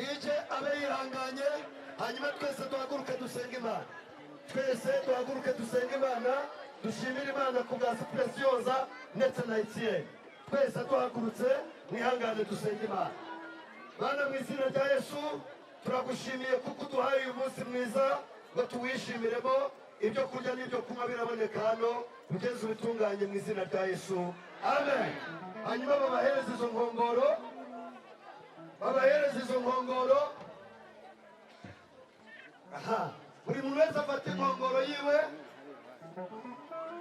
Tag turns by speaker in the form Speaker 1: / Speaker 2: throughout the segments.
Speaker 1: DJ abe yihanganye, hanyuma twese duhaguruke dusenge Imana. Twese duhaguruke dusenge Imana, dushimire Imana ku bwa Specioza ndetse na Etienne. Twese duhagurutse, mwihangane dusenge Imana. Bana, mu izina rya Yesu, turagushimiye kuko uduhaye uyu munsi mwiza ngo tuwishimiremo. Ibyo kurya n'ibyo kunywa biraboneka hano, ugeze ubitunganye mu izina rya Yesu, amen. Hanyuma babahereze izo nkongoro, babahereze izo nkongoro. Aha, buri muntu wese afata inkongoro yiwe.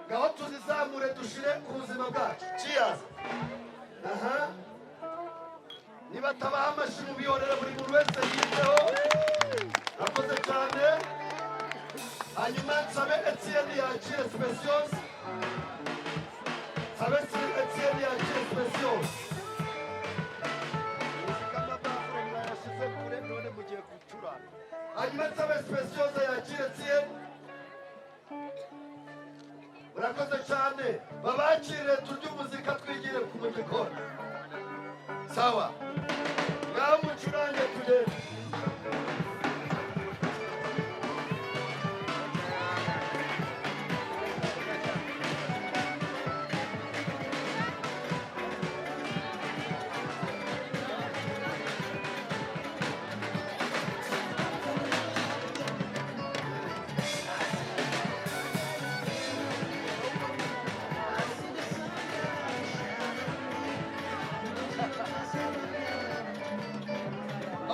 Speaker 1: Ngaho tuzizamure, dushire ku buzima bwacu. Cheers! Aha, niba tabaha amashyi mubihorere, buri muntu wese yiteho. Rakoze cyane. Hanyuma nsabe Etienne yakire Speciose, nsabe Etienne yakire Speciose.
Speaker 2: Amabafure mwayashyize kure, none mugiye gucuranga.
Speaker 1: Hanyuma nsabe Speciose yakire Etienne. Murakoze cyane, babakire, turye umuzika, twigire ku mu gikoni. Sawa, ngaho mucurange tugende.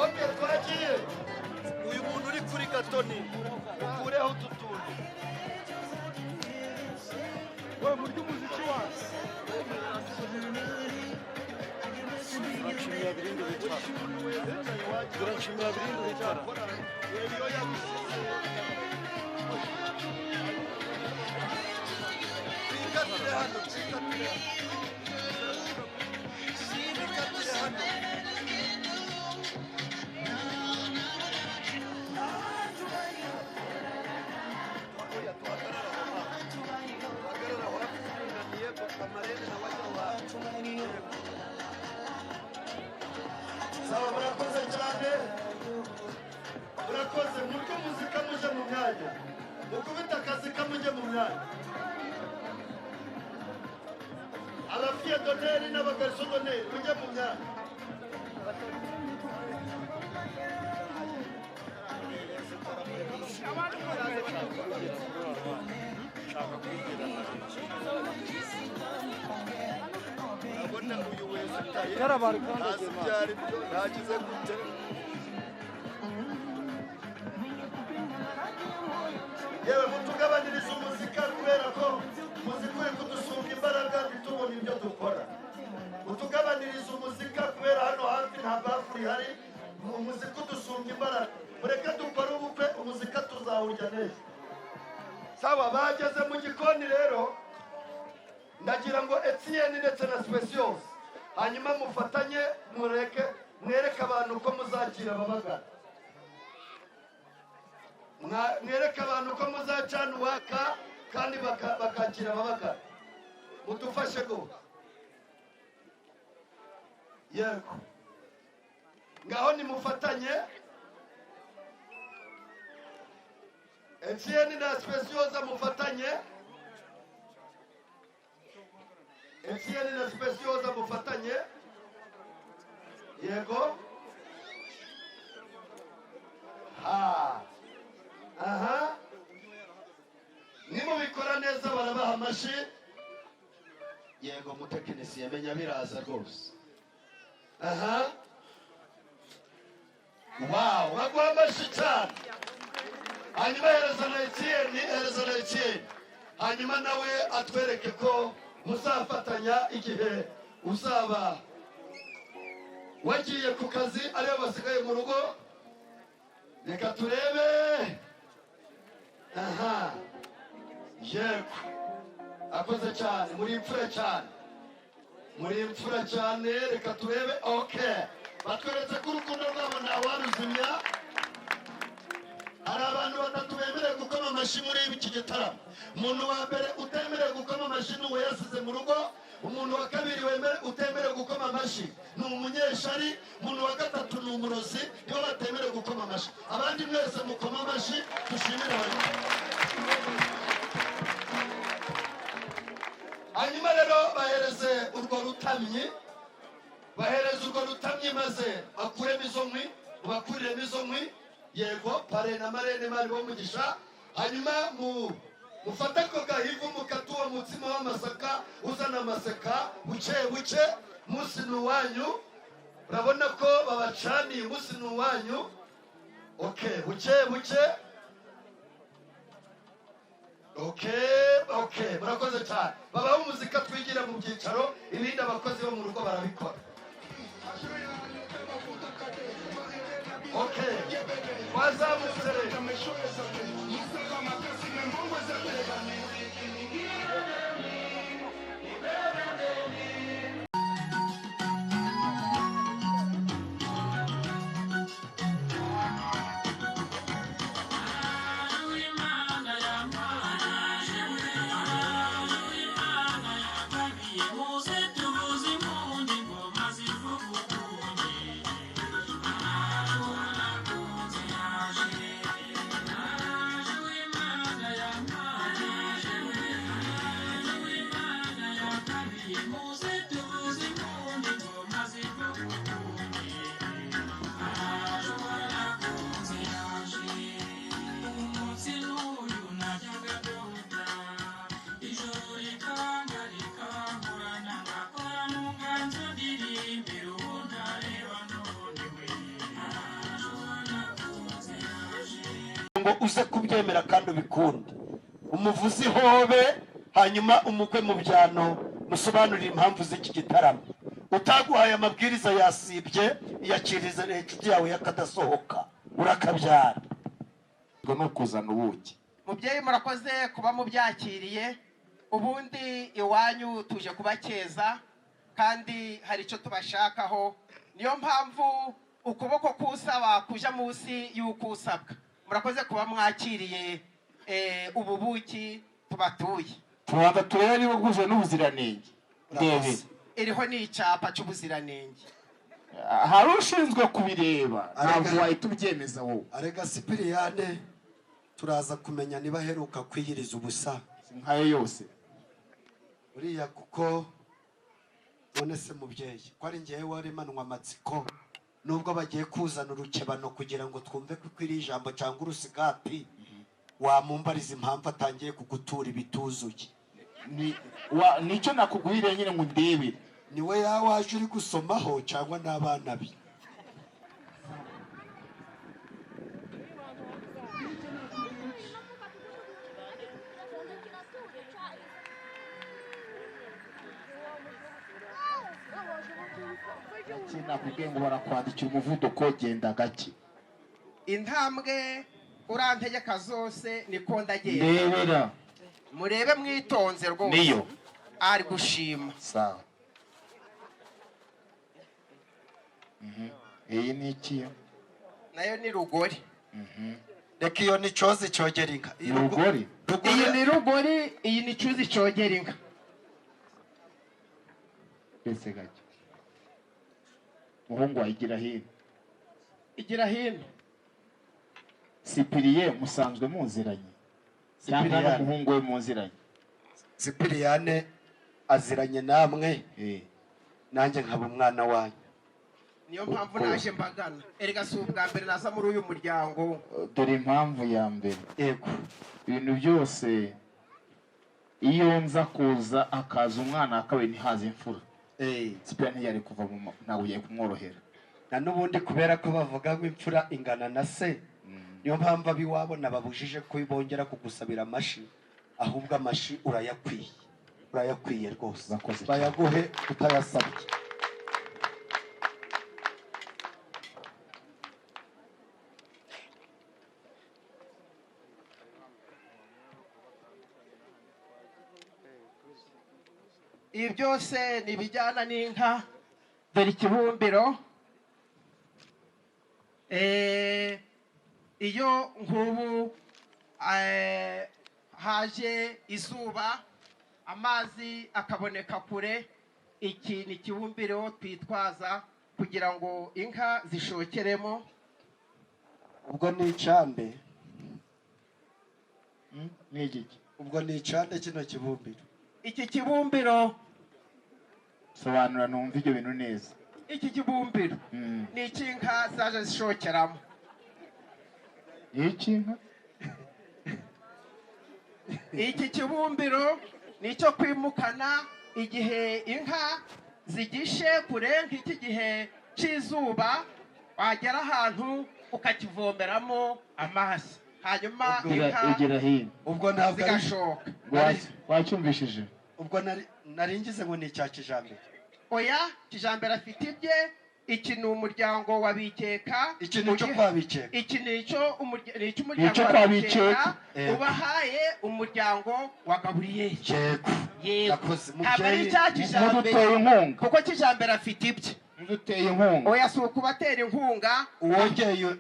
Speaker 1: OK, twagiye. Uyu muntu uri kuri gatoni, ukureho utu tuntu.
Speaker 2: We murya umuziki wacu.
Speaker 3: Turashimira Birindi Bitara, turashimira Birindi Bitara.
Speaker 1: Reba iyo yagusize. Twikatire hano, twikatire hano, twikatire hano. Oya, duhagarare aho hafi, duhagarare aho hafi turinganiye, amarene nawe ajya aho hafi. Sawa, murakoze cyane, murakoze. Murye umuzika, muje mu myanya, mukubite akazi kamujye mu myanya. Aba filles d'honneur n'aba garçons d'honneur, mujye mu myanya.
Speaker 3: Nshaka kwigira.
Speaker 1: Urabona uyu wese utaye
Speaker 3: Karabari.
Speaker 1: ntazi ibyo ari byo, ntagize gute. Yewe, mutugabanyirize umuzika kubera ko umuzika uri kudusumba imbaraga, ntitubone ibyo dukora. Mutugabanirize umuzika kubera hano hafi nta baffle ihari, umuzika udusumba imbaraga. Mureke dukore ubukwe, umuzika tuzawurya neza. Sawa, bageze mu gikoni rero. Ndagira ngo Etienne ndetse na Speciose, hanyuma mufatanye, mureke mwereke abantu uko muzakira ababagana. Mwereke abantu ko muzacana uwaka kandi bakakira ababagana. Mudufashe rwose. Yego, ngaho nimufatanye, Etienne na Speciose, mufatanye. Etienne na Speciose, mufatanye. Yego, ha, aha, nimubikora neza barabaha amashyi. Yego, mutekinisiye menya biraza rwose. Aha, wow, baguha amashyi cyane. Hanyuma hereza na Etienne, hereza na Etienne, hanyuma nawe atwereke ko muzafatanya igihe uzaba wagiye ku kazi, ariyo basigaye mu rugo. Reka turebe. Aha, yego, akoze cyane. Muri imfura cyane, muri imfura cyane. Reka turebe. OK, batweretse ko urukundo rwabo ntawaruzimya. Hari abantu batatu bemerewe gukoma amashyi muri iki gitaramo. Umuntu wa mbere utemerewe gukoma amashyi ni uwo yasize mu rugo. Umuntu wa kabiri utemerewe gukoma amashyi ni umunyeshari. Umuntu wa gatatu ni umurozi, nibo batemerewe gukoma amashyi. Abandi mwese mukoma amashyi, dushimire abantu. Hanyuma rero bahereze urwo rutamyi, bahereze urwo rutamyi, maze bakuremo izo nkwi, mubakuriremo izo nkwi. Yego, parrain na marraine, Imana umugisha. Hanyuma mu mufate ako gahivu, mukate uwo mutsima w'amasaka uzana amaseka buke buke. Munsi ni uwanyu, urabona ko babacaniye. Umunsi ni uwanyu. Okay, buke buke. Okay, murakoze cyane. Babaho umuzika, twigira mu byicaro, ibindi abakozi bo mu rugo barabikora. Okay, twazamutse rero. Ngo uze kubyemera kandi ubikunde, umuvuzi hobe, hanyuma umugwe mu byano, musobanurire impamvu z'iki gitaramo. Utaguhaye amabwiriza yasibye, iyakirize inshuti yawe y'akadasohoka, urakabyara.
Speaker 4: Ngo ni ukuzana ubuki.
Speaker 5: Mubyeyi, murakoze kuba mubyakiriye. Ubundi iwanyu tuje kubakeza kandi hari icyo tubashakaho, niyo mpamvu ukuboko kusaba kuja munsi y'uko usabwa. Murakoze kuba mwakiriye ubu buki tubatuye.
Speaker 4: Tubanza turebe niba bwuje n'ubuziranenge, ndebe.
Speaker 5: Iriho ni icyapa cy'ubuziranenge.
Speaker 4: Hari ushinzwe kubireba, ntabwo wahita ubyemeza wowe.
Speaker 2: Arega Sipiriyane, turaza kumenya niba aheruka kwiyiriza ubusa.
Speaker 4: Nkayo yose.
Speaker 2: Uriya kuko none se mubyeyi, ko ari ngewe waremanwa amatsiko, nubwo bagiye kuzana urukebano kugira ngo twumve ko ikwiriye ijambo cyangwa urusigati, wamumbariza impamvu atangiye kugutura ibituzuye?
Speaker 4: Nicyo nakugwiriye nyine ngo ndebere.
Speaker 2: Niwe yawaje uri gusomaho cyangwa n'abana be?
Speaker 4: Gake, nakubwiye ngo barakwandikira umuvuduko, genda gake.
Speaker 5: Intambwe urantegeka zose niko ndagenda.
Speaker 4: Ndebera.
Speaker 5: Murebe mwitonze rwose.
Speaker 4: Niyo.
Speaker 5: Ari gushima.
Speaker 4: Sawa. Iyi ni iki?
Speaker 5: Nayo ni rugori.
Speaker 2: Reka, iyo ni cyozi cyogera inka.
Speaker 4: Ni rugori.
Speaker 5: Iyi ni rugori, iyi ni cyuzi cyogera inka.
Speaker 4: Mbese gake, muhungu wayigira hino.
Speaker 5: Igira hino.
Speaker 4: Sipiriye, musanzwe muziranye cyangwa
Speaker 2: Sipiriyane.
Speaker 4: n'umuhungu we muziranye?
Speaker 2: Sipiriyane aziranye namwe, nanjye nkaba umwana wanyu.
Speaker 5: Niyo mpamvu naje mbagana. Erega si ubwa mbere naza muri uyu muryango.
Speaker 4: Dore impamvu ya mbere.
Speaker 2: Yego.
Speaker 4: Ibintu byose, iyo nza kuza hakaza umwana wa kabiri ntihaze imfura, Sipiriya ntiyari kuva mu ntabwo yari kumworohera.
Speaker 2: Na n'ubundi kubera ko bavuga ngo imfura ingana na se, niyo mpamvu ab'iwabo nababujije ko bongera kugusabira amashi. Ahubwo amashi urayakwiye, urayakwiye rwose.
Speaker 4: Urakoze cyane.
Speaker 2: Bayaguhe utayasabye.
Speaker 5: Ibi byose ni ibijyana n'inka. Dore ikibumbiro. Iyo nk'ubu haje izuba, amazi akaboneka kure. Iki ni ikibumbiro twitwaza kugira ngo inka zishokeremo.
Speaker 2: Ubwo ni icande.
Speaker 4: Ni igiki?
Speaker 2: Ubwo ni icande kino kibumbiro.
Speaker 5: Iki kibumbiro,
Speaker 4: Sobanura numva ibyo bintu neza.
Speaker 5: Iki kibumbiro ni icy'inka zaje zishokeramo.
Speaker 4: Ni icy'inka?
Speaker 5: Iki kibumbiro ni icyo kwimukana igihe inka zigishe kure, nk'iki gihe cy'izuba, wagera ahantu ukakivomeramo amazi, hanyuma inka
Speaker 4: Egera hino.
Speaker 2: Ubwo ntabwo ari
Speaker 5: zigashoka.
Speaker 4: Wacyumvishije?
Speaker 2: Ubwo nari ngize ngo ni icya kijambere.
Speaker 5: Oya, kijambere afite ibye. Iki ni umuryango wa Bikeka.
Speaker 2: Iki ni icyo kwa Bikeka.
Speaker 5: Iki ni icyo
Speaker 4: Ni
Speaker 5: icy'umuryango
Speaker 4: icyo
Speaker 5: wa
Speaker 4: kwa
Speaker 5: Bikeka
Speaker 4: Bikeka.
Speaker 5: ubahaye umuryango wa Gaburiyeli.
Speaker 2: Yego.
Speaker 5: Yego.
Speaker 2: Nakoze
Speaker 5: Ntabwo ari
Speaker 2: mubyeyi.
Speaker 5: icya kijambere,
Speaker 4: Muduteye inkunga.
Speaker 5: kuko kijambere afite ibye.
Speaker 4: Muduteye inkunga.
Speaker 5: Oya, si ukubatera inkunga.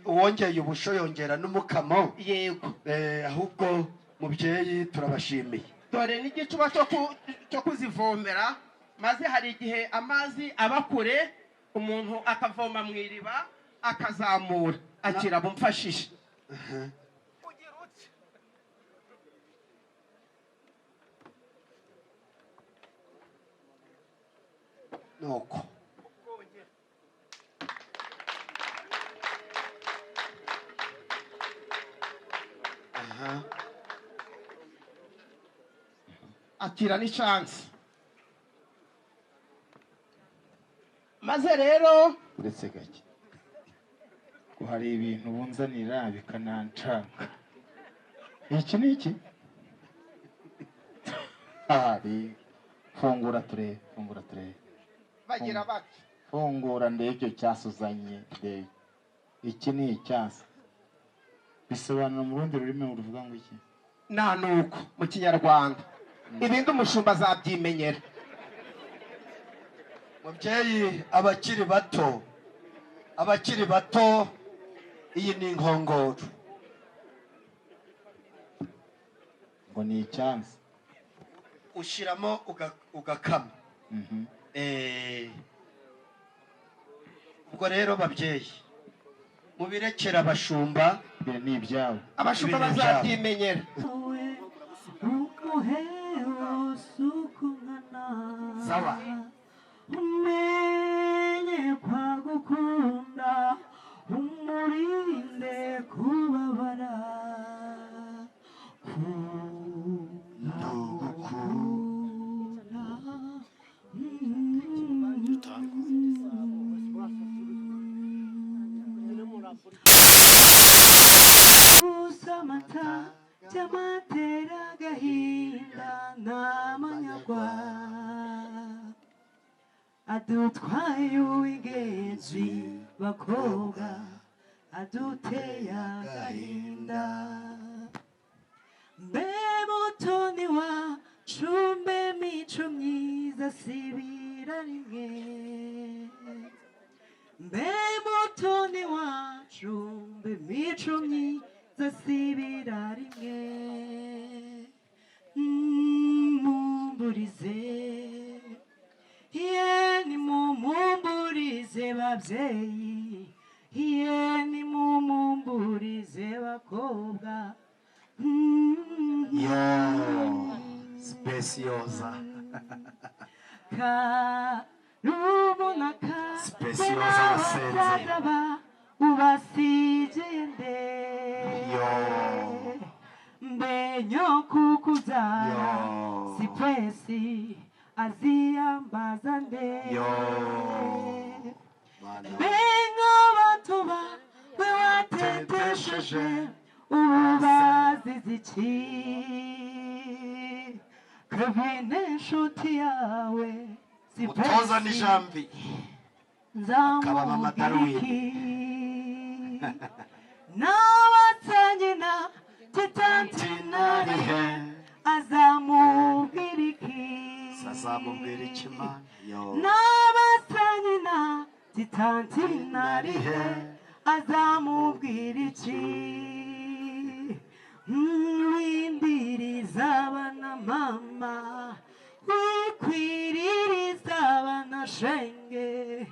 Speaker 2: Uwongeye ubusho yongera n'umukamo.
Speaker 5: Yego.
Speaker 2: Ahubwo mubyeyi turabashimiye.
Speaker 5: Dore n'igicuba cyo kuzivomera, maze hari igihe amazi aba kure, umuntu akavoma mu iriba akazamura akira bumfashije.
Speaker 2: Nuko aha
Speaker 5: Akira n'icyansi. Maze rero
Speaker 4: Uretse gake ko hari ibintu bunzanira bikanancanga. Iki ni iki? Hari fungura turebe, fungura turebe.
Speaker 5: Bagira bati
Speaker 4: Fungura ndebe icyo cyasuzanye, ndebe. Iki ni icyasi. Bisobanura mu rundi rurimi ruvuga ngo iki?
Speaker 5: Nta nuko mu Kinyarwanda, ibindi umushumba azabyimenyera.
Speaker 2: Mubyeyi, abakiri bato, abakiri bato, iyi ni inkongoro.
Speaker 4: Ngo ni icyansi.
Speaker 2: Ushyiramo ugakama. Ubwo rero babyeyi, mubirekera abashumba.
Speaker 4: Ibi ni ibyabo.
Speaker 5: Abashumba
Speaker 2: Ibi ni ibyabo.
Speaker 5: bazabyimenyera.
Speaker 2: Sawa.
Speaker 6: Umenye kwa gukunda, umurinde kubabara. Ndagukunda. Usamata cyamatera agahinda n'amanyagwa, adutwaye uw'ingenzi bakobwa, aduteye agahinda. Mbe mutoni wacu, mbe mico myiza, sibira rimwe. Mbe mutoni wacu, mbe mico myiza, sibira rimwe. Mumburize ye, nimumumburize babyeyi, ye nimumumburize bakobwa.
Speaker 2: Yo, Specioza.
Speaker 6: Karubonaka.
Speaker 2: Specioza wasenze.
Speaker 6: Ubasigende.
Speaker 2: Yo.
Speaker 6: Mbe nyokukubyara,
Speaker 2: Yo.
Speaker 6: Sipesi aziyambaza nde?
Speaker 2: Yo. Mana.
Speaker 6: Mbe nk'abatuba we watetesheje, ubu bazize iki? Kevin inshuti yawe,
Speaker 2: Mutoza
Speaker 6: Sipesi
Speaker 2: n'ijambi. Akaba Mama
Speaker 6: nzamubwira
Speaker 2: Darwin.
Speaker 6: iki? N'abatanyina titantinarihe, azamubwira iki?
Speaker 2: Sazamubwira iki man? Yo.
Speaker 6: N'abatanyina titantinarihe, azamubwira iki? Windiriza abana mama, wikwiririza. muzabana shenge.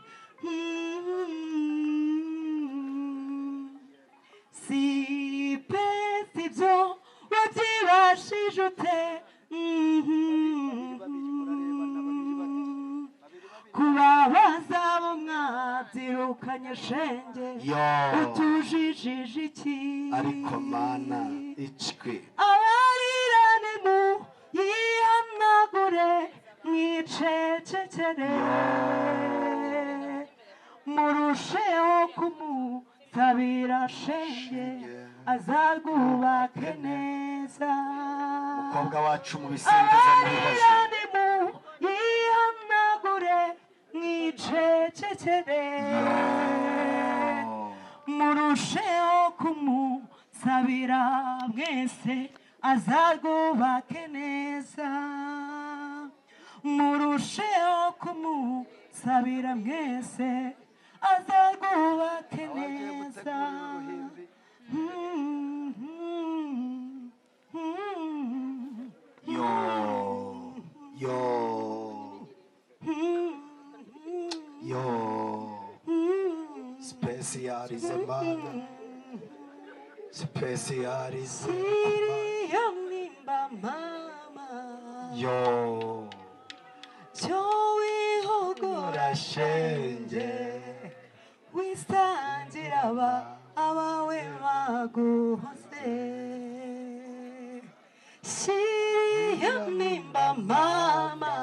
Speaker 6: Si pe sibyo wabyibashije ute, kubabaza abo mwabyirukanye shenge,
Speaker 2: Yo.
Speaker 6: utujijije iki?
Speaker 2: Ariko Mana, icwi.
Speaker 6: Abarirane mu yihanagure, mwicecekere, murusheho kumusabira shenge, azarwubake neza.
Speaker 2: Umukobwa wacu mu bisingizo, mu bihozo.
Speaker 6: Abarirane mu yihanagure, mwicecekere, murusheho kumusabira mwese, azarwubake neza, murusheho kumusabira mwese, azarwubake
Speaker 1: Abagiye
Speaker 6: neza.
Speaker 1: gutegura uruhimbi.
Speaker 2: Yo, yo, yo. Sipesi yarize, Mana, Sipesi yarize.
Speaker 6: Siriyo nimba mama,
Speaker 2: Yo.
Speaker 6: cyo wihogora
Speaker 2: Urashenge.
Speaker 6: Wisangira aba abawe baguhoze. Shiriyo nimba mama,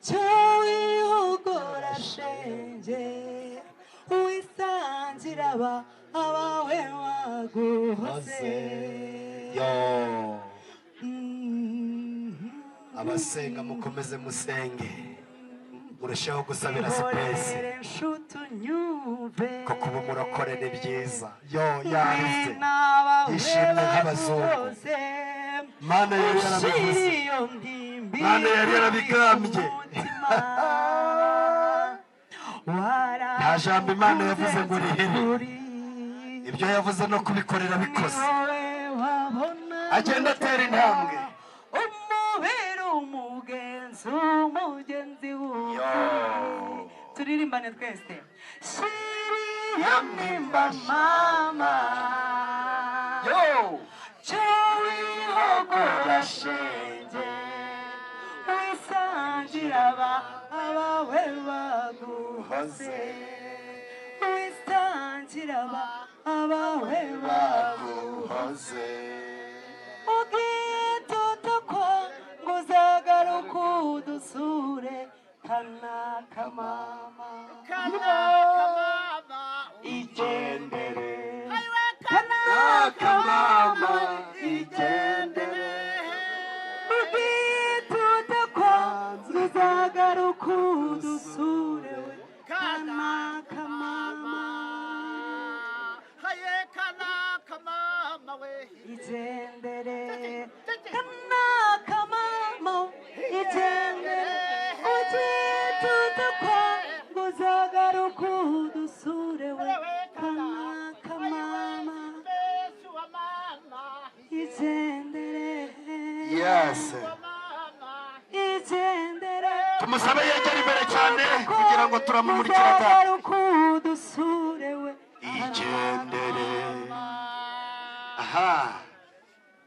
Speaker 6: cyo wihogora shenge, wisangira aba abawe baguhoze.
Speaker 2: Yo. Abasenga mukomeze musenge, murusheho gusabira Sipesi,
Speaker 6: Ihorere nshuti unyumve,
Speaker 2: ko kuba umurokore ni byiza. Yo, yarize.
Speaker 6: n'abawe
Speaker 2: Yishimye nk'abazungu.
Speaker 6: baguhoze.
Speaker 2: Mana yari yarabivuze.
Speaker 6: Iyo ntimbi
Speaker 2: Mana yari yarabigambye.
Speaker 6: umutima.
Speaker 2: Nta jambo Imana yavuze ngo rihere.
Speaker 6: Warakuze.
Speaker 2: Ibyo yavuze no kubikorera bikoze.
Speaker 6: Niwowe wabona
Speaker 2: Agenda atera intambwe.
Speaker 6: Umubiri umugenzi umugenzi w'ukuri. Turirimbane twese. Shiriyo nimba mama,
Speaker 2: Yo.
Speaker 6: cyo wihogora shenge, wisangira aba abawe baguhoze, wisangira aba abawe baguhoze.
Speaker 2: Baguhoze.
Speaker 6: Ubwitutukwa ngo uzagaruka udusure, kanaka mama,
Speaker 2: Igendere.
Speaker 6: Kanaka mama,
Speaker 2: igendere.
Speaker 6: Ubwitutukwa ngo uzagaruka udusure we, kanaka mama, igendere, kanaka mama, igendere. Ugitutukwa ngo uzagaruka udusure we, kanaka mama, igendere.
Speaker 2: Yes.
Speaker 6: Igendere.
Speaker 2: Tumusabe yegere imbere cyane kugira ngo turamumurikira data.
Speaker 6: Uzagaruka udusure we.
Speaker 2: Igendere. Aha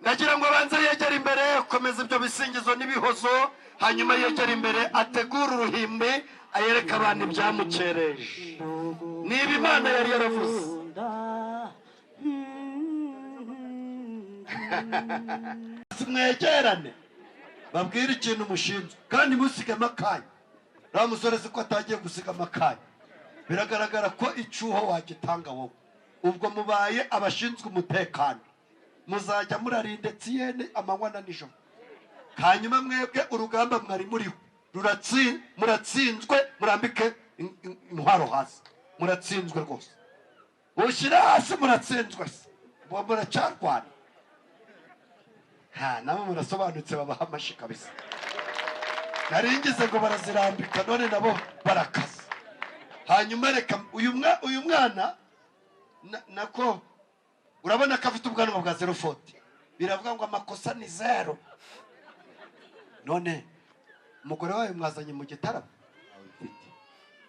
Speaker 2: ndagira ngo abanze yegere imbere, komeza ibyo bisingizo n'ibihozo, hanyuma yegere imbere ategure uruhimbi, ayereke abantu ibyamukereje niba Imana yari yaravuze. Mwegerane, babwire ikintu mushinzwe kandi musigemo akanya. Uriya musore si ko atangiye gusigamo akanya, biragaragara ko icyuho wagitanga wowe. Ubwo mubaye abashinzwe umutekano, muzajya murarinda Etiyene amanywa na nijoro. Hanyuma mwebwe urugamba mwari muriho muratsinzwe, murambike intwaro hasi, muratsinzwe rwose, ushyire hasi, muratsinzwe se muba muracyarwana? Ha, nabo murasobanutse, babaha amashyi kabisa. Nari ngize ngo barazirambika, none nabo barakaza. Hanyuma reka uyu mwana nako urabona ko afite ubwanwa bwa zéro faute, biravuga ngo amakosa ni zéro. None Umugore wawe mwazanye mu gitaramo?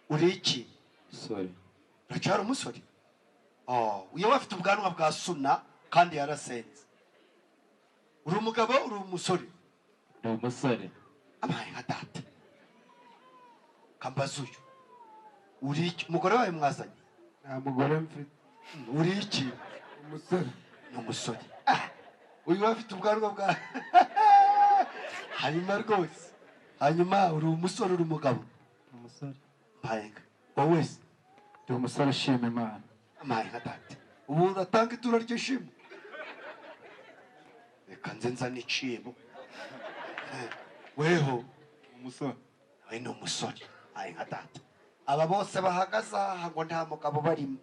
Speaker 2: Uri iki?
Speaker 7: Sorry.
Speaker 2: Uracyari umusore? Oh, uyu we afite ubwanwa bwa suna kandi yarasenze. Uri umugabo, uri umusore?
Speaker 7: Ndi umusore.
Speaker 2: Abaye nka data. Kambaza uyu. Uri iki? Umugore wawe mwazanye?
Speaker 7: Nta mugore mfite.
Speaker 2: Uri iki?
Speaker 7: Umusore.
Speaker 2: Ni umusore. Ah, uyu we afite ubwanwa bwa hanyuma rwose. Hanyuma uri umusore, uri umugabo?
Speaker 7: Umusore.
Speaker 2: Mpayenga. Wowe se?
Speaker 7: Ndi umusore ushima Imana.
Speaker 2: Amaye nka data. Ubu uratanga ituro ry'ishimwe? Reka nze nzane icibo. Weho?
Speaker 7: Umusore.
Speaker 2: We ni umusore. Aye nka data. Aba bose bahagaze aha ngo nta mugabo barimo.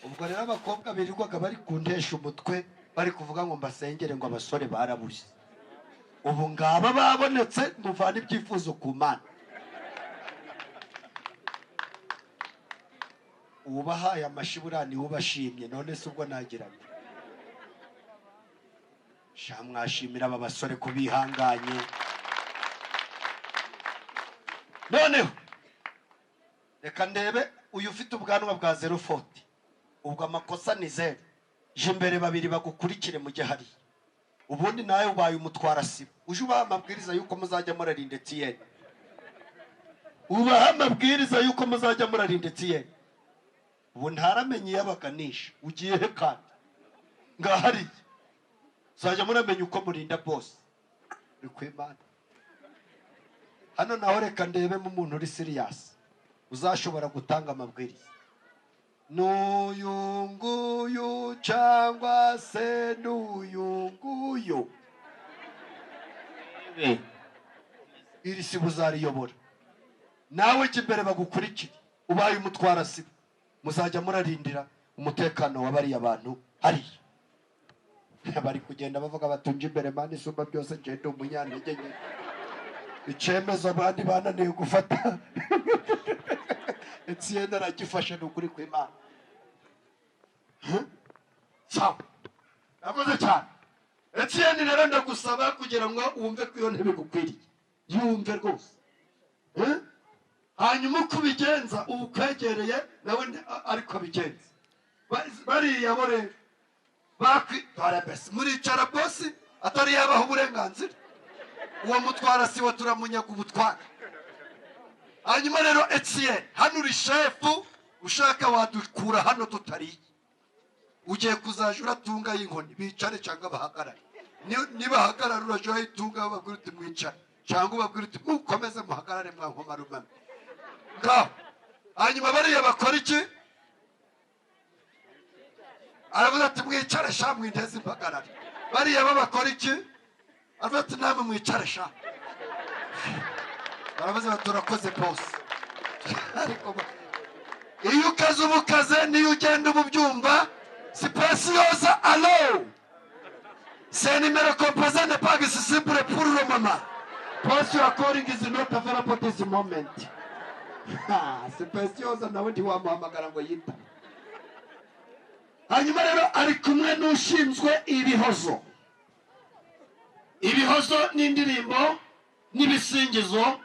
Speaker 2: Ubwo rero abakobwa birirwaga bari kuntesha umutwe bari kuvuga ngo mbasengere ngo abasore barabuze. Ubu ngaba babonetse, muvane ibyifuzo ku Mana. Ubahaye amashibura ni ubashimye, none se ubwo nagira nte? Sha mwashimira aba basore ko bihanganye. Noneho reka ndebe uyu ufite ubwanwa bwa 040. Ubwo amakosa ni 0. Je imbere babiri bagukurikire mujye hariya. Ubundi nawe ubaye umutwara sibo. Uje ubaha amabwiriza yuko muzajya murarinda Etienne. Ubaha amabwiriza yuko muzajya murarinda Etienne. Ubu ntaramenye iyo abaganisha. Ugiye he kandi? Ngahariye. Muzajya muramenya uko murinda boss. Uri ku Imana. Hano naho reka ndebemo umuntu uri serious. Uzashobora gutanga amabwiriza. N'uyu nguyu cyangwa se n'uyu nguyu. Iri sibo uzariyobora. Nawe jya imbere bagukurikire. Ubaye umutwara sibo. Muzajya murarindira umutekano wa bariya bantu hariya. Bari kugenda bavuga batunje imbere Mana isumba byose, nje ndi umunyantege nke. Icyemezo abandi bananiwe gufata. Etienne aragifashe, ni ukuri kw'Imana. Sawa. Nakoze cyane. Etienne rero ndagusaba kugira ngo wumve ko iyo ntebe igukwiriye. Yumve rwose. Hanyuma uko ubigenza ubu ukwegereye nawe ariko abigenza. Bariya bo rero bakwitwara bese muricara bosi atari yabaho uburenganzira. Uwo mutwara siwe turamunyaga ubutwara. Hanyuma rero Etienne hano uri shefu, ushaka wadukura hano tutariye. Ugiye kuzaja uratunga y'inkoni bicare cyangwa bahagarare. Nibahagarara uraja urayitunga babwira uti mwicare cyangwa ubabwira uti mukomeze muhagarare mwa nkoma rumame. Ngaho. Hanyuma bariya bakora iki? Aravuga ati mwicare sha mwinteze impagarare. Bariya bo bakora iki? Aravuga ati namwe mwicare sha. Baravuze bati urakoze boss. Ariko iyo ukaze uba ukaze, niyo ugenda uba ubyumva. Spaciosa allo. C'est numéro composé n'est pas accessible pour le moment. Post your calling is not available at this moment. Spaciosa nawe ntiwamuhamagara ngo yita. Hanyuma rero ari kumwe n'ushinzwe ibihozo. Ibihozo n'indirimbo n'ibisingizo.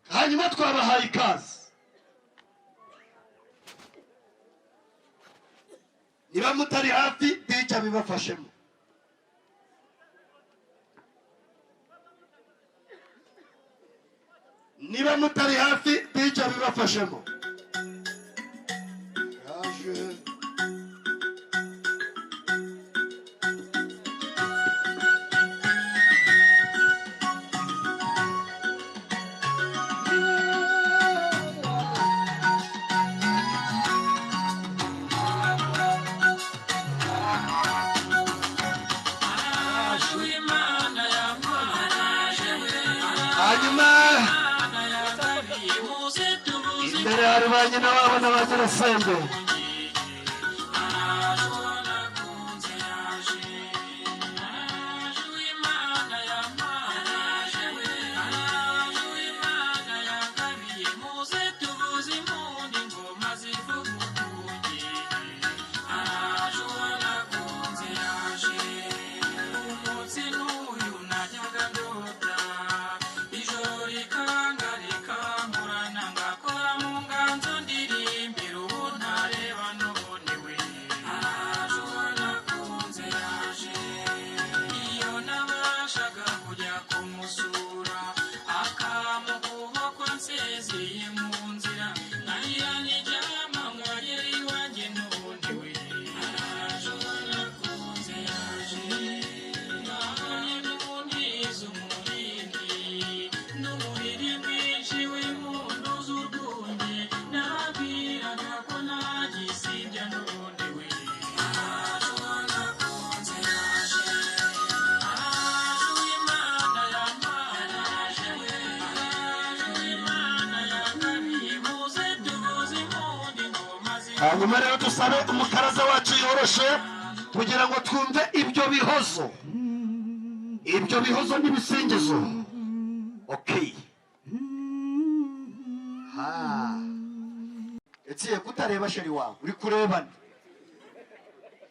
Speaker 2: Hanyuma twabahaye ikaze. Niba mutari hafi DJ bibafashemo. Niba mutari hafi DJ bibafashemo. Yaje. Hanyuma imbere hari ba nyina wabo na ba nyirasenge.
Speaker 1: Hanyuma rero dusabe umukaraza wacu yoroshe kugira ngo twumve ibyo bihozo, ibyo bihozo n'ibisingizo. Okay, ha Etiye kutareba chéri wawe uri kureba nde?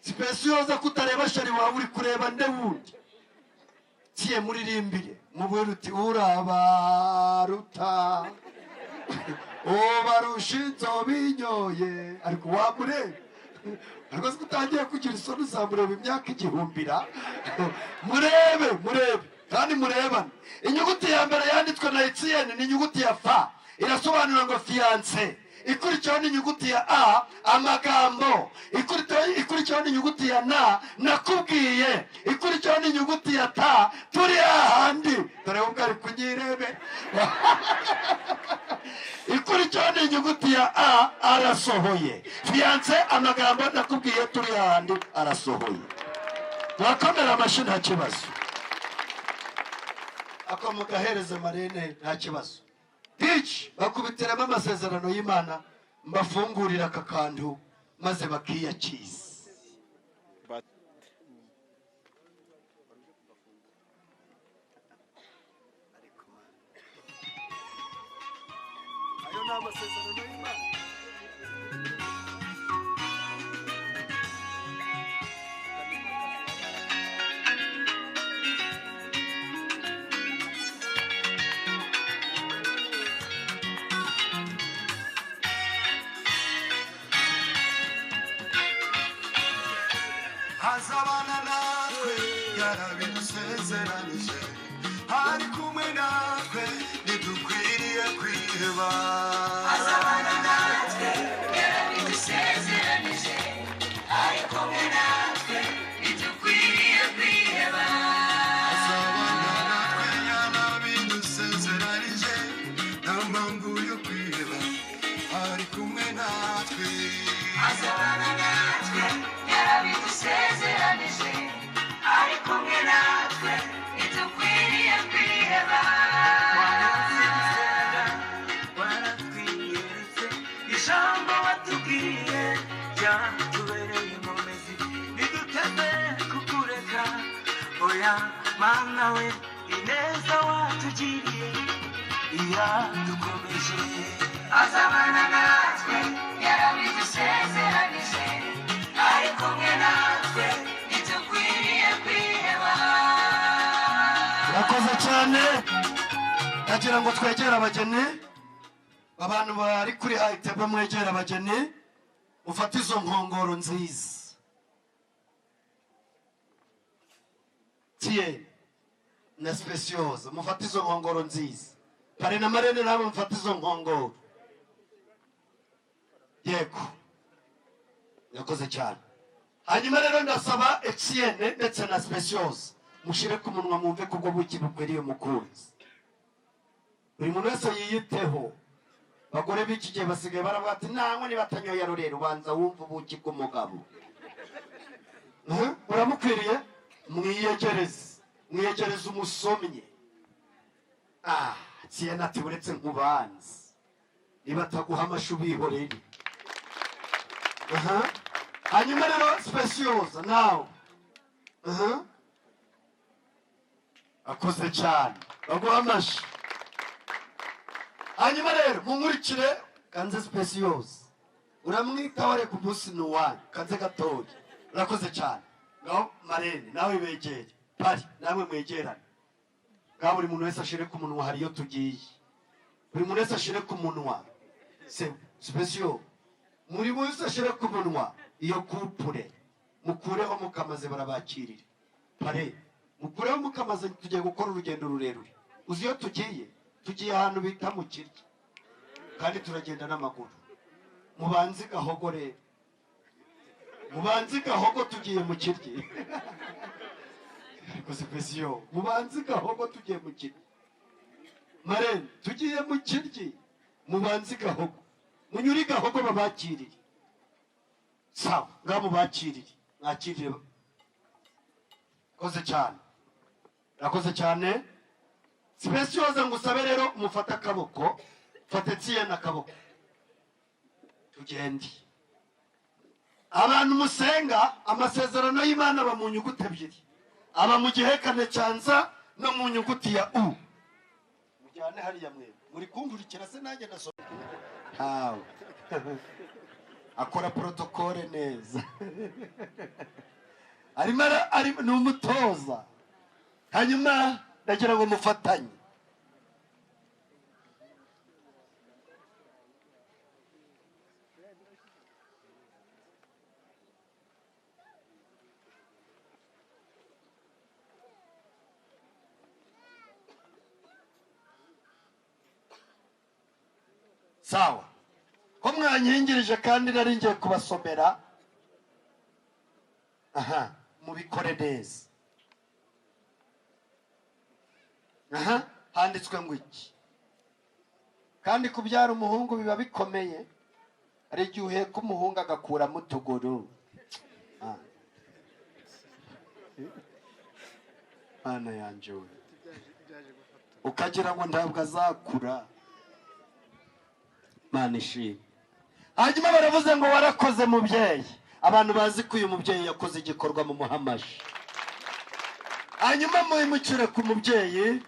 Speaker 1: Specioza kutareba chéri wawe uri kureba nde wundi? Tiye muririmbire mubwire uti urabaruta ubarusha inzobe inyoye. Ariko wamureba ariko se utangiye kugira isoni uzamureba imyaka 1000. Murebe, murebe kandi murebane. Inyuguti ya mbere yanditswe na Etienne ni inyuguti ya F, irasobanura ngo fiancé. Ikurikiyeho n'inyuguti ya A, amagambo. Ikurikiyeho n'inyuguti ya N, nakubwiye. Ikurikiyeho n'inyuguti ya T, turi ahandi. Dore ubwo ari kunyirebe. Ikurikiyeho n'inyuguti ya A, arasohoye. Fiancé, amagambo, nakubwiye, turi ahandi, arasohoye. Mwakomera amashyi nta kibazo. Ako mugahereze marene nta kibazo. Pitch bakubitiramo amasezerano y'Imana, mbafungurira aka kantu maze bakiyakiza. Ayo ni amasezerano y'Imana.
Speaker 8: Azabana natwe yarabidusezeranije, ari kumwe natwe ntidukwiriye kwiheba.
Speaker 9: Azabana natwe yarabidusezeranije, ari kumwe natwe ntidukwiriye kwiheba.
Speaker 8: Azabana natwe yarabidusezeranije, nta mpamvu yo kwiheba, ari kumwe natwe.
Speaker 9: Azabana natwe yarabidusezeranije, ari kumwe natwe ntidukwiriye kwiheba.
Speaker 10: Waratwiyeretse ijambo watubwiye ryatubereye inkomezi, ntiduteze kukureka. Oya Mana we, ineza watugiriye iradukomeje.
Speaker 9: Azabana natwe yarabidusezeranije, ari kumwe natwe ntidukwiriye kwiheba.
Speaker 1: Murakoze cyane. Ndagira ngo twegere abageni, abantu bari kuri high table mwegere abageni, mufate izo nkongoro nziza. Tiye na Specioza mufate izo nkongoro nziza. Pare na marene nabo mufate izo nkongoro. Yego, yakoze cyane. Hanyuma rero ndasaba Etienne ndetse na Specioza mushire ku munwa mwumve kubwo buki bukwiriye umukunzi. Buri muntu wese yiyiteho. Bagore b'iki gihe basigaye baravuga ati nanywe niba atanyoye rurera, ubanza wumva ubuki bw'umugabo. Uramukwiriye, mwiyegereze, mwiyegereze umusomye. Etienne ati uretse nkubanze, niba ataguha amashu bihorere. Hanyuma rero Specioza nawe akoze cyane, baguha amashi. Hanyuma rero munkurikire kanze Specioza uramwitaho ariko umunsi ni uwanyu, kanze gatoya. Urakoze cyane. Ngaho marene nawe begere, pari namwe mwegerane. Ngaho buri muntu wese ashire ku munwa, hari iyo tugiye. Buri muntu wese ashire ku munwa. Specioza muri wese ashire ku munwa iyo kupure, mukureho mukamaze barabakirire. Pare mukureho mukamaze, tugiye gukora urugendo rurerure. Uzi iyo tugiye? Tugiye ahantu bita mu Kirya, kandi turagenda n'amaguru. Mubanze gahogo rero, mubanze gahogo, tugiye mu Kirya. Ariko Specioza mubanze gahogo, tugiye mu Kirya. Marene tugiye mu Kirya, mubanze gahogo, munyuri gahogo babakirire. Sawa, ngaho mubakirire, mwakirire. Koze cyane, rakoze cyane. Specioza ngusabe rero mufate akaboko, fate Etienne akaboko, tugende. Abantu musenga, amasezerano y'Imana aba mu nyuguti ebyiri, aba mu gihekane cya nza no mu nyuguti ya u. Mujyane hariya mwe muri kumvurikira se, nanjye nasoma ntawe akora protokole neza, arimo ni umutoza. Hanyuma ndagira ngo mufatanye. Sawa, ko mwanyingirije kandi nari ngiye kubasomera. Aha mubikore neza. Aha handitswe ngo iki? Kandi kubyara umuhungu biba bikomeye, hari igihe uheka umuhungu agakuramo utuguru. Mana yanjye we, ukagira ngo ntabwo azakura. Mana ishimwe. Hanyuma baravuze ngo warakoze mubyeyi. Abantu bazi ko uyu mubyeyi yakoze igikorwa mu muhamashi. Hanyuma muhimukire ku mubyeyi.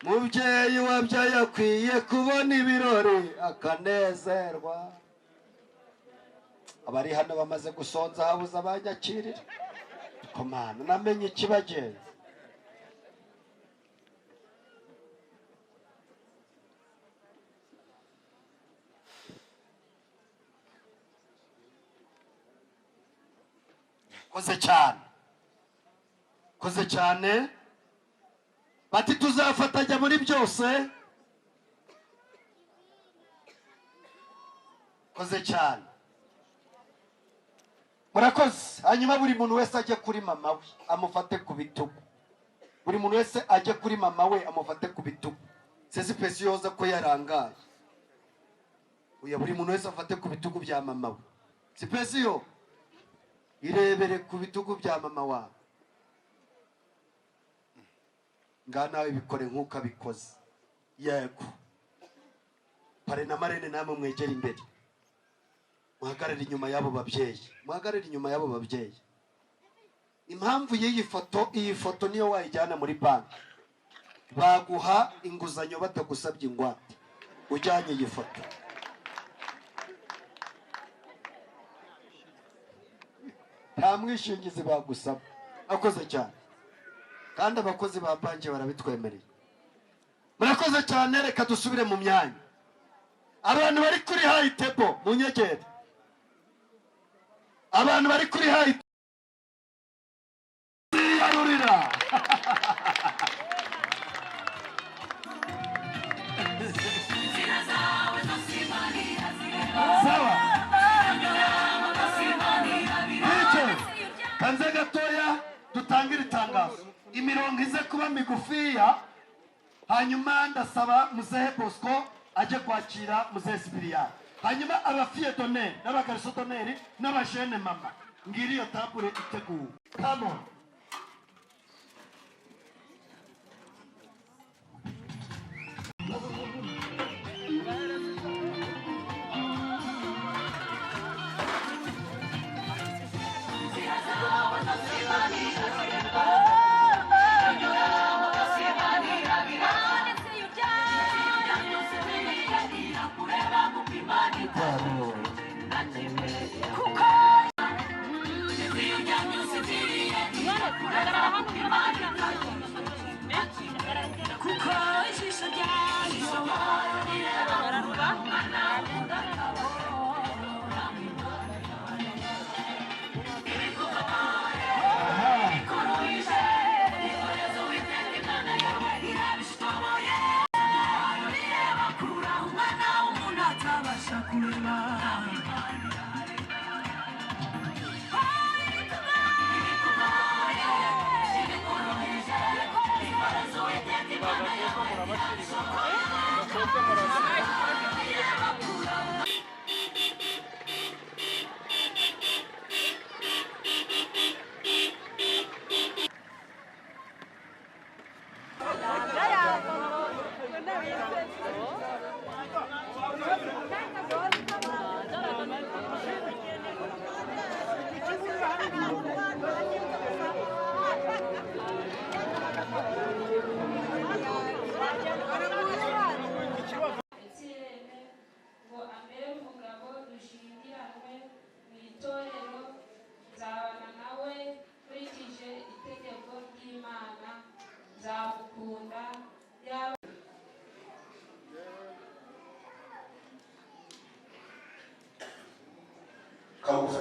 Speaker 1: Mubyeyi wabyaye akwiye kubona ibirori akanezerwa. Abari hano bamaze gusonza, habuze abanyakirira. Komana namenye ikibagenza. Koze cyane, koze cyane. Bati tuzafatanya muri byose. Koze cyane, murakoze. Hanyuma buri muntu wese ajye kuri mama we amufate ku bitugu. Buri muntu wese ajye kuri mama we amufate ku bitugu. Sezi pesi yoza ko yarangaye. Oya, buri muntu wese afate ku bitugu bya mama we. Si pesi yo irebere ku bitugu bya mama wawe. Ngaha nawe bikore nk'uko abikoze. Yego, pare na marene namwe mwegere imbere, muhagarare inyuma y'abo babyeyi, muhagarare inyuma y'abo babyeyi. Impamvu y'iyi foto, iyi foto niyo wayijyana muri banki baguha inguzanyo batagusabye ingwate, ujyanye iyi foto. Nta mwishingizi bagusaba. Akoze cyane, kandi abakozi ba banki barabitwemereye. Murakoze cyane. Reka dusubire mu myanya. Abantu bari kuri high table mu nyegere, abantu bari kuri high yarurira. Sawa, kanze gatoya dutangire itangazo. Imirongo ize kuba migufiya. Hanyuma ndasaba muzehe Bosco ajye kwakira muzehe Sipiriyani. Hanyuma abafiye doneri n'abagariso doneri n'abajene mama, ngiri iyo tabure iteguwe. Come on.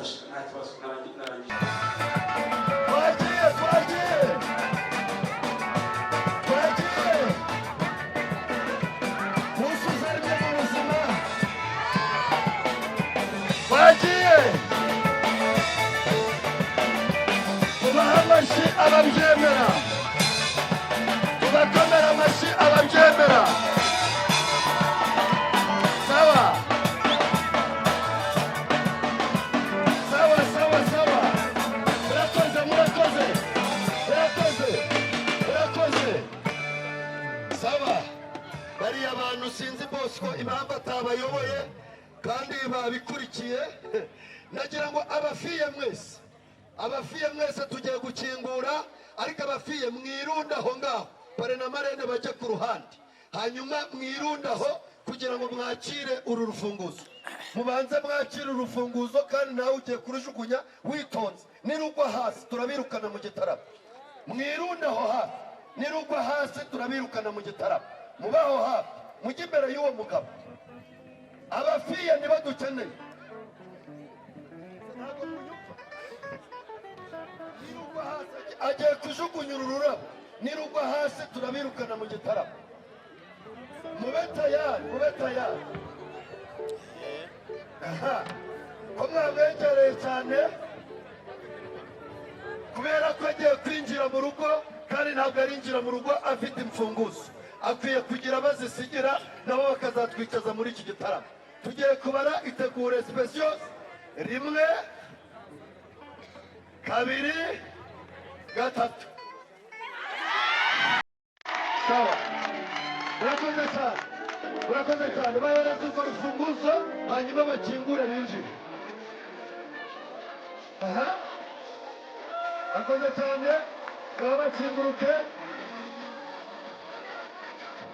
Speaker 11: Mumfashe, nta kibazo, narangije.
Speaker 1: Twagiye, twagiye, twagiye. Umunsi uzarya mu buzima. Twagiye. Tubahe amashyi ababyemera, tubakomere amashyi ababyemera. Sawa sawa sawa sawa. Murakoze, murakoze, murakoze, murakoze. Sawa. Bariya bantu sinzi Bosco impamvu atabayoboye kandi babikurikiye. Nagira ngo abafiye mwese, abafiye mwese, tugiye gukingura, ariko abafiye mwirunde aho ngaho, parrain na marraine bajye ku ruhande, hanyuma mwirunde aho kugira ngo mwakire uru rufunguzo. Mubanze mwakire urufunguzo, kandi nawe ugiye kurujugunya witonze. Nirugwa hasi turabirukana mu gitaramo. Mwirunde aho hafi, nirugwa hasi turabirukana mu gitaramo. Mubaho hafi, mujye imbere y'uwo mugabo. Abafiye nibo dukeneye. Ntabwo munyumva? Nirugwa hasi, agiye kujugunya uru rurabo, nirugwa hasi turabirukana mu gitaramo. Mube tayari, mube tayari. Aha ko mwamwegereye cyane, kubera ko agiye kwinjira mu rugo, kandi ntabwo arinjira mu rugo afite imfunguzo. Akwiye kugira bazisigira nabo bakazatwicaza muri iki gitaramo. Tugiye kubara. Itegure Speciose. Rimwe, kabiri, gatatu. Sawa, murakoze cyane, murakoze cyane. Bahereza urwo rufunguzo, hanyuma bakingure binjire. Aha, murakoze cyane. Baba bakinguruke,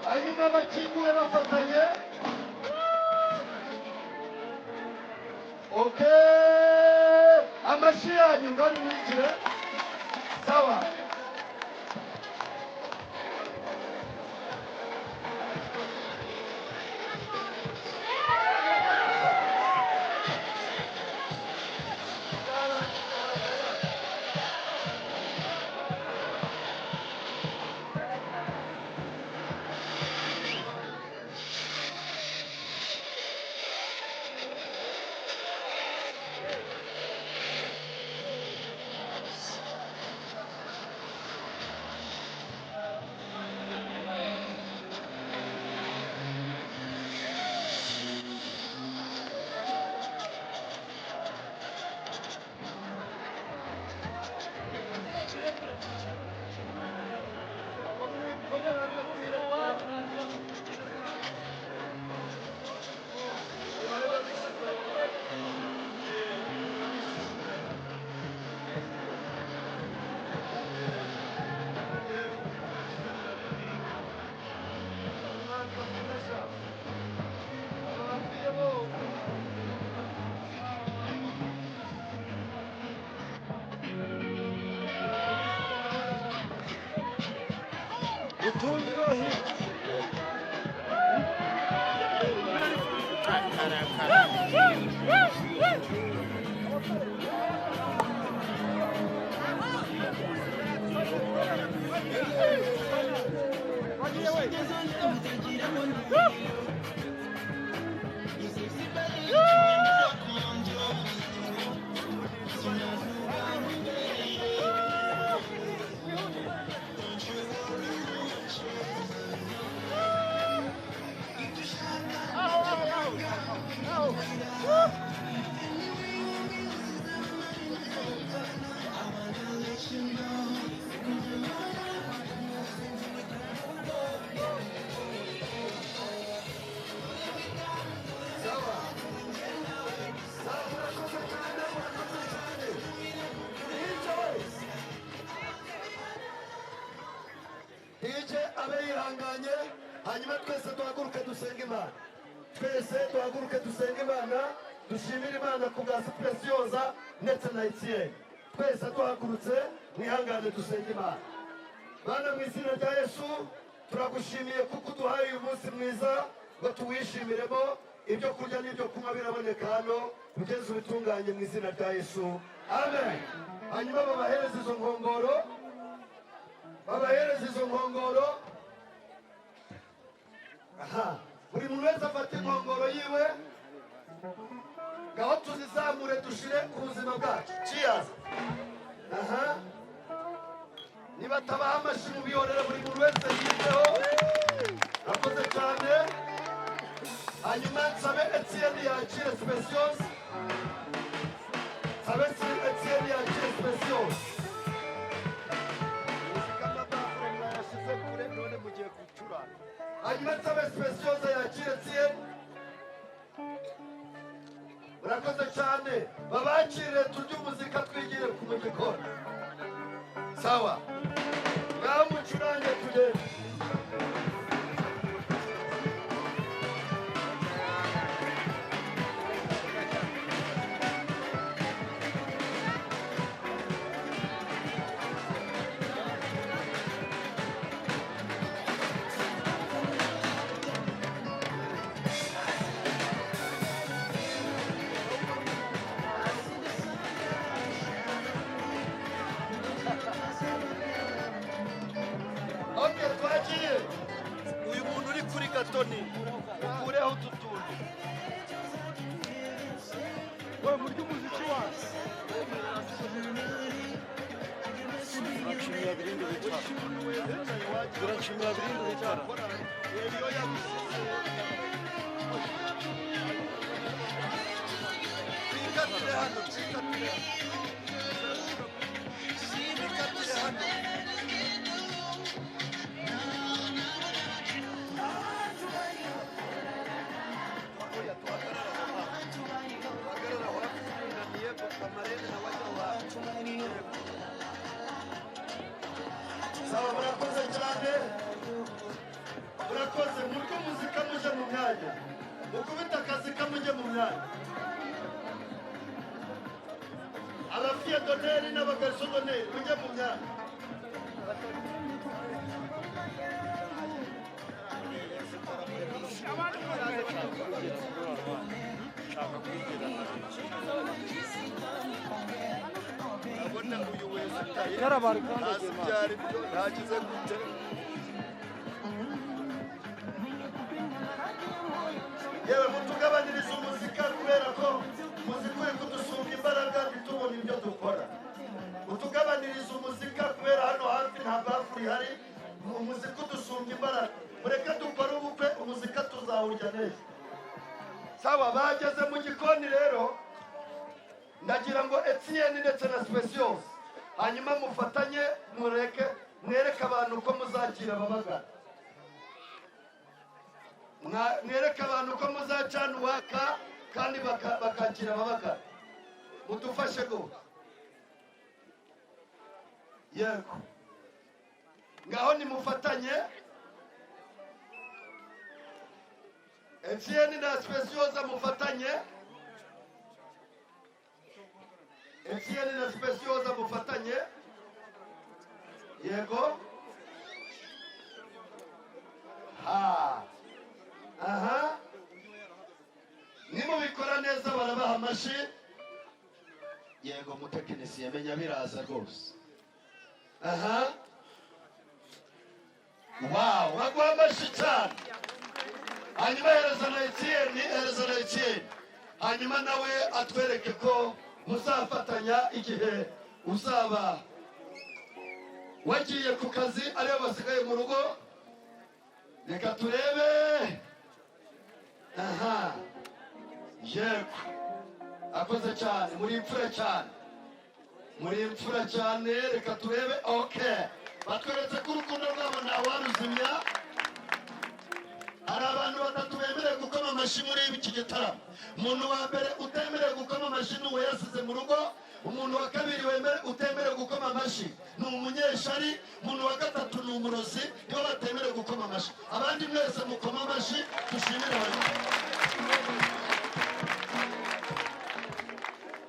Speaker 1: hanyuma bakingure bafatanye. Okay, amashyi yanyu ngari mwinjire. Sawa. DJ abe yihanganye, hanyuma twese duhaguruke dusenge Imana. Twese duhaguruke dusenge Imana, dushimire Imana ku bwa Specioza ndetse na Etienne. Twese duhagurutse, mwihangane, dusenge Imana. Bana, mu izina rya Yesu, turagushimiye kuko uduhaye uyu munsi mwiza ngo tuwishimiremo. Ibyo kurya n'ibyo kunywa biraboneka hano, ugeze ubitunganye mu izina rya Yesu, amen. Hanyuma babahereze izo nkongoro, babahereze izo nkongoro. Aha, buri muntu wese afata inkongoro yiwe. Ngaho tuzizamure dushire ku buzima bwacu. Cheers. Aha, niba tabaha amashyi mubihorere, buri muntu wese yiteho. Rakoze cyane. Hanyuma nsabe Etienne yakire Speciose, nsabe Etienne yakire Speciose.
Speaker 3: Mwayashyize kure none mugiye gucuranga.
Speaker 1: Hanyuma nsabe Speciose yakire Etienne. Murakoze cyane, babakire turye umuzika twigire ku mu gikoni. Sawa, ngaho mucurange tugende. Okay, twagiye.
Speaker 3: Uyu muntu uri kuri gatoni ukureho utu tuntu we murya umuziki wacu. Turashimira birindi bitara, turashimira birindi bitara. Twikatire hano, twikatire hano, twikatire hano. Oya, tuhagarare aho hafi, tuhagarare aho hafi, turinganiye amarene nawe ajya aho hafi.
Speaker 1: Sawa, murakoze cyane, murakoze. Murye umuzika muje mu myanya, mukubite akazi kamujye mu myanya. Abafiye doneri n'abagariso doneri mujye mu myanya.
Speaker 3: Ndabona uyu wese utaye
Speaker 7: Yarabari kandi
Speaker 3: ntazi ibyo ari byo, ntagize gute.
Speaker 1: Yewe, mutugabanyirize umuzika kubera ko umuzika uri kudusumba imbaraga, ntitubone ibyo dukora. Mutugabanirize umuzika kubera hano hafi nta bafu ihari, umuzika udusumbya imbaraga. Mureke dukore ubukwe, umuzika tuzawurya neza. Sawa, bageze mu gikoni rero. Ndagira ngo Etienne ndetse na Speciose hanyuma mufatanye, mureke mwereke abantu uko muzakira ababagana. Mwereke abantu ko muzacana uwaka kandi bakakira ababagana. Mudufashe go. Yego, ngaho nimufatanye, Etienne na Speciose mufatanye, Etienne na Speciose mufatanye. Yego, ha, aha, nimubikora neza barabaha amashyi. Yego, mutekinisiye menya biraza rwose. Aha, wow, baguha amashyi cyane. Hanyuma hereza na Etienne, hereza na Etienne, hanyuma nawe atwereke ko muzafatanya igihe uzaba wagiye ku kazi ariyo basigaye mu rugo. Reka turebe. Aha, yego, akoze cyane, muri imfura cyane, muri imfura cyane. Reka turebe. Okay, batweretse ko urukundo rwabo ntawaruzimya. Hari abantu batatu bemerewe gukoma amashyi muri iki gitaramo. Umuntu wa mbere utemerewe gukoma amashyi ni uwo yasize mu rugo. Umuntu wa kabiri utemerewe gukoma amashyi ni umunyeshari. Umuntu wa gatatu ni umurozi, nibo batemerewe gukoma amashyi. Abandi mwese mukoma amashyi, dushimire abantu.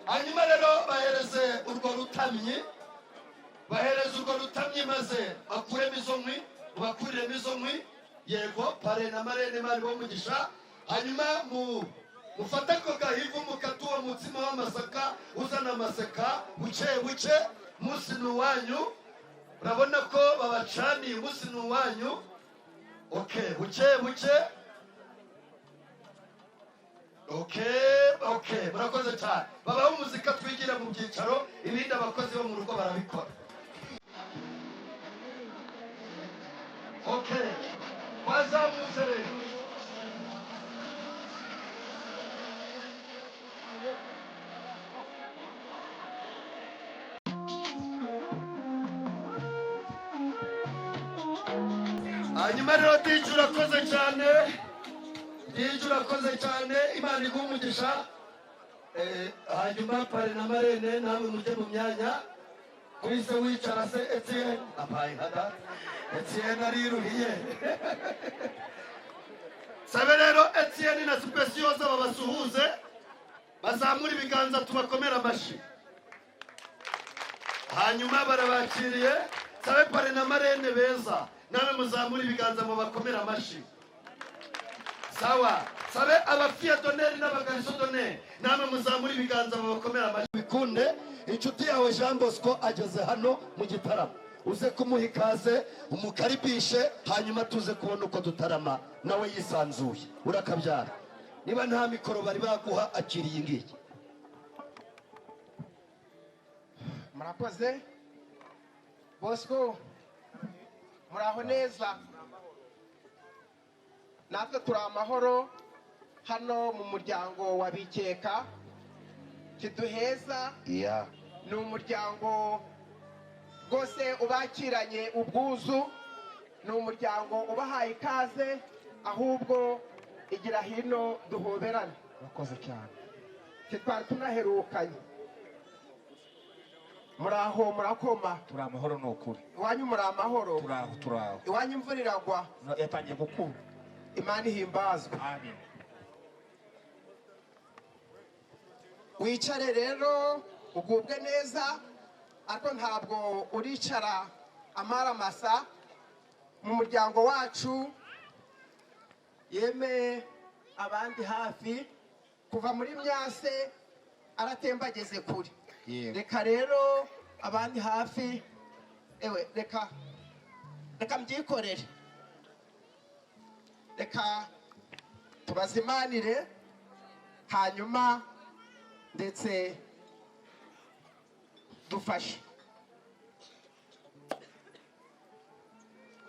Speaker 1: Hanyuma rero bahereze urwo rutamyi, bahereze urwo rutamyi maze bakuremo izo nkwi, bakuriremo izo nkwi. Yego, pare na marene bari bo mugisha. Hanyuma mufate ako gahivu mukate uwo mutsima w'amasaka uzana amaseka buke buke. Munsi ni uwanyu, urabona ko babacaniye, umunsi ni uwanyu. Okay, buke buke. Okay, murakoze cyane. Babaho umuzika, twigira mu byicaro, ibindi abakozi bo mu rugo barabikora. Okay, twazamutse rero. Hanyuma rero DJ urakoze cyane, DJ urakoze cyane, Imana iguhe umugisha. Hanyuma parrain na marraine namwe mujye mu myanya. Kuri se wicara se Etienne apaye nka data Etienne ariruhiye. Sabe rero Etienne na Specioza babasuhuze, bazamura ibiganza tubakomere amashyi. Hanyuma barabakiriye. Sabe parrain na marraine beza namwe muzamura ibiganza mubakomere amashyi. Sawa, sabe abafilles d'honneur n'abagarçons d'honneur namwe muzamura ibiganza mubakomere amashyi. Bikunde inshuti yawe Jean Bosco ageze hano mu gitaramo, uze kumuha ikaze umukaribishe, hanyuma tuze kubona uko dutarama nawe yisanzuye. Urakabyara, niba nta mikoro bari baguha akiriye iyi ngiyi.
Speaker 5: Murakoze Bosco, muraho neza. Natwe turi amahoro hano mu muryango wa Bikeka kiduheza. Ni umuryango rwose ubakiranye ubwuzu, ni umuryango ubahaye ikaze, ahubwo igira hino duhoberane.
Speaker 4: Murakoze cyane.
Speaker 5: Twari tunaherukanye. Muraho, murakoma.
Speaker 4: Turi amahoro ni ukuri.
Speaker 5: Iwanyu muri amahoro?
Speaker 4: Turaho, turaho.
Speaker 5: Iwanyu imvura iragwa?
Speaker 4: Yatangiye gukura.
Speaker 5: Imana ihimbazwe.
Speaker 4: Amen.
Speaker 5: Wicare rero ugubwe neza, ariko ntabwo uricara amara masa mu muryango wacu. Yeme abandi hafi kuva muri myase aratemba ageze kure. Reka rero abandi hafi, ewe reka mbyikorere, reka tubazimanire, hanyuma ndetse dufashe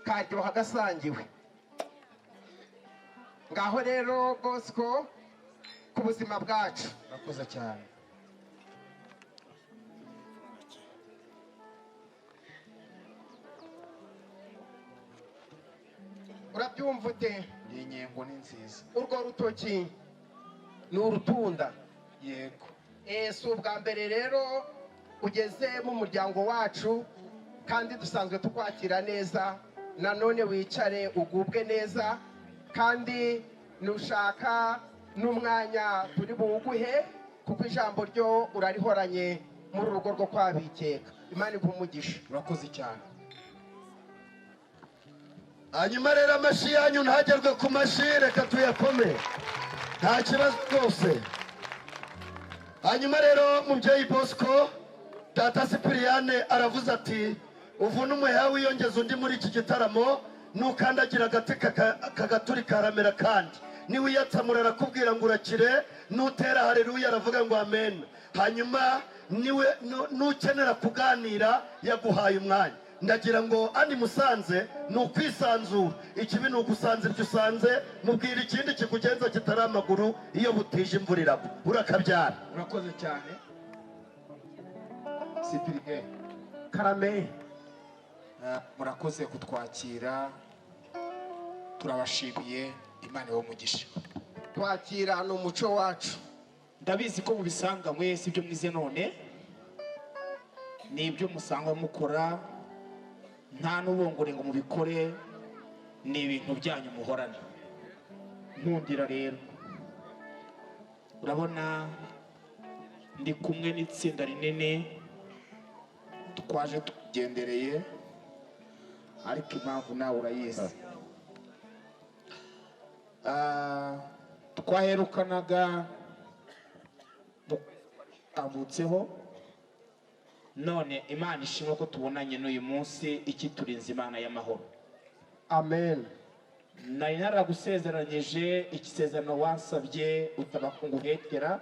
Speaker 5: karyoha gasangiwe. Ngaho rero Bosco ku buzima bwacu.
Speaker 4: Murakoze cyane.
Speaker 5: Urabyumva ute?
Speaker 4: Iyi nyengo ni nziza.
Speaker 5: Urwo rutoki ni urutunda.
Speaker 4: Yego.
Speaker 5: Si ubwa mbere rero ugeze mu muryango wacu, kandi dusanzwe tukwakira neza. Nanone wicare ugubwe neza, kandi nushaka n'umwanya turi buwuguhe, kuko ijambo ryo urarihoranye muri uru rugo rwo kwa Bikeka. Imana iguhe umugisha.
Speaker 4: Urakoze cyane.
Speaker 1: Hanyuma rero amashyi yanyu ntagerwe ku mashyi, reka tuyakome, nta kibazo rwose. Hanyuma rero mubyeyi Bosco, data Cyprien aravuze ati uvune umuheha wiyongeza undi muri iki gitaramo, nukandagira agati kagaturika karamera, kandi niwiyatsamura arakubwira ngo urakire, nutera haleluya aravuga ngo amen. Hanyuma niwe nukenera kuganira yaguhaye umwanya. Ndagira ngo ani Musanze ni ukwisanzura, ikibi ni ugusanza ibyo usanze, mubwira ikindi kikugenza kitari amaguru, iyo butije imvura iragwa. Urakabyara.
Speaker 4: Urakoze cyane Cyprien.
Speaker 5: Karame.
Speaker 4: Murakoze kutwakira, turabashimiye, Imana ibahe umugisha.
Speaker 5: Twakira ni umuco wacu.
Speaker 4: Ndabizi ko mubisanga mwese ibyo mwize none ni ibyo musanga mukora, nta n'ubongore ngo mubikore, ni ibintu byanyu muhorana. Nkundira rero, urabona ndi kumwe n'itsinda rinini twaje tugendereye, ariko impamvu nawe urayizi. Twaherukanaga mu tambutseho, none Imana ishimwe ko tubonanye n'uyu munsi, ikiturinze Imana y'amahoro.
Speaker 5: Amen.
Speaker 4: Nari naragusezeranyije ikisezerano wansabye utaba kunguhekera.